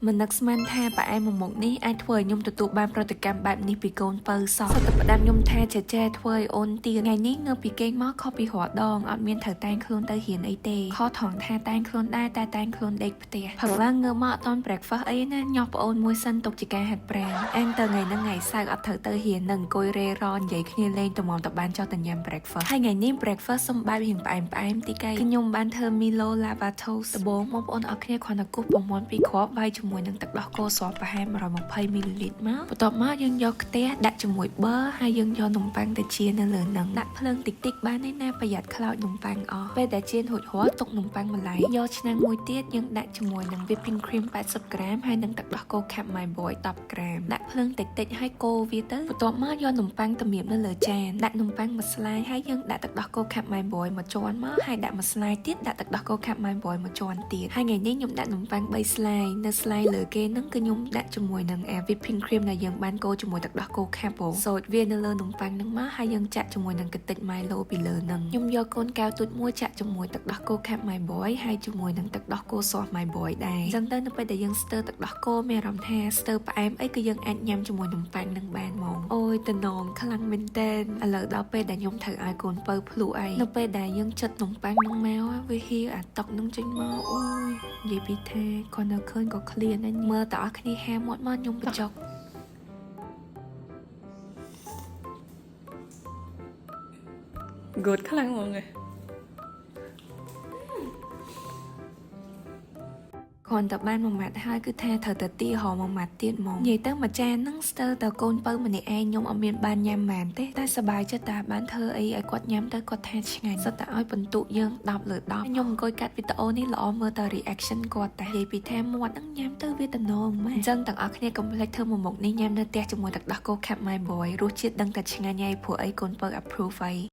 មិននឹកស្មានថាផ្អែមមួយមុខនេះអាចធ្វើឲ្យខ្ញុំទទួលបានប្រតិកម្មបែបនេះពីកូនពៅសោះសុទ្ធតែផ្ដាំខ្ញុំថាចេះចេះធ្វើឲ្យអូនទៀតថ្ងៃនេះងើបពីគេងមកខុសពីរាល់ដងអត់មានត្រូវតែងខ្លួនទៅរៀនអីទេខុសថងថាតែងខ្លួនដែរតែតែងខ្លួនដេកផ្ទះព្រឹកឡើងងើបមកអត់ទាន់ breakfast អីណាញាស់ប្អូនមួយសិនទុកជាការហាត់ប្រាណអានទៅថ្ងៃហ្នឹងថ្ងៃសៅរ៍អត់ត្រូវទៅរៀននឹងអង្គុយរេរនិយាយគ្នាលេងតម្រាំតបានចោះទៅញ៉ាំ breakfast ហើយថ្ងៃនេះ breakfast សុំបែបរៀងផ្អែមផ្អែមតិចឯងខ្ញុំបានធ្វើ Milo Lava Toast ដំបូងបងប្អូនអរគ្នាគ្រាន់តែគោះពងមាន់ពីរគ្រាប់វាយជាមួយនឹងទឹកដោះគោស្រស់ប្រហែល120មីលីលីត្រមកបន្ទាប់មកយើងយកខ្ទះដាក់ជាមួយប៊ឺហើយយើងយកនំប៉័ងទៅចៀននៅលើហ្នឹងដាក់ភ្លើងតិចតិចៗបានទេណាប្រយ័ត្នខ្លោចនំប៉័ងអស់ពេលដែលចៀនរួចរាល់ទុកនំប៉័ងម្លែកយកឆ្នាំងមួយទៀតយើងដាក់ជាមួយនឹង whipping cream 80ក្រាមហើយនឹងទឹកដោះគោ Cap My Boy 10ក្រាមដាក់ភ្លើងតិចតិចៗហើយកូរវាទៅបន្ទាប់មកយកនំប៉័ងទៅមៀបនៅលើចានដាក់នំប៉័ងមួយស្លាយហើយយើងដាក់ទឹកដោះគោ Cap My Boy មួយជាន់មកហើយដាក់មួយស្លាយទៀតដាក់ទឹកដោះគោ Cap My Boy មួយជាន់ទៀតហើយថ្ងៃនេះខ្ញុំដាក់នំប៉័ង3ស្លាយនៅស្លាយលើគេហ្នឹងគឺខ្ញុំដាក់ជាមួយនឹង whipping cream ដែលយើងបានកូរជាមួយទឹកដោះគោ Cap សូចវានៅលើនំប៉័ងហ្នឹងមកហើយយើងចាក់ជាមួយនឹងកម្ទេច Milo ពីលើហ្នឹងខ្ញុំយកកូនកែវទូចមួយចាក់ជាមួយទឹកដោះគោ Cap My Boy ហើយជាមួយនឹងទឹកដោះគោ sauce My Boy ដែរអញ្ចឹងទៅនៅពេលដែលយើងស្ទើរទឹកដោះគោមានអារម្មណ៍ថាស្ទើរផ្អែមអីគឺយើងអាចញ៉ាំជាមួយនំប៉័ងនឹងបានហ្មងអូយតំណងខ្លាំងមែនតើឥឡូវដល់ពេលដែលខ្ញុំត្រូវឲ្យកូនពៅភ្លក់អីនៅពេលដែលយើងចិតនំប៉័ងនឹងមកវាហៀអាតុកនឹងចេញមកអូយនិយាយពីថាគាត់នៅឃើញក៏ឃ្លានដែរមើលតើអស់គ្នាហាមាត់មកខ្ញុំបញ្ចុក good ខ្លាំងហ្មងឯង គ្រាន់តែបានមួយម៉ាត់ហើយគឺថាត្រូវតែទីរមួយម៉ាត់ទៀតហ្មងនិយាយទៅមួយចានហ្នឹងស្ទើរតែកូនពៅម្នាក់ឯងខ្ញុំអត់មានបានញ៉ាំហ្មងទេតែសប្បាយចិត្តតែបានធ្វើអីឲ្យគាត់ញ៉ាំទៅគាត់ថាឆ្ងាញ់សុទ្ធតែឲ្យបន្ទុកយើង10លើ10ខ្ញុំអង្គុយកាត់វីដេអូនេះល្អមើលតែ reaction គាត់តែនិយាយពីថាមាត់ហ្នឹងញ៉ាំទៅវាតំណងម៉េចអញ្ចឹងទាំងអស់គ្នាកុំភ្លេចធ្វើមួយមុខនេះញ៉ាំនៅផ្ទះជាមួយទឹកដោះគោ Cap My Boy រសជាតិដឹងតែឆ្ងាញ់ហើយព្រោះអីកូនពៅ approve ហើយ។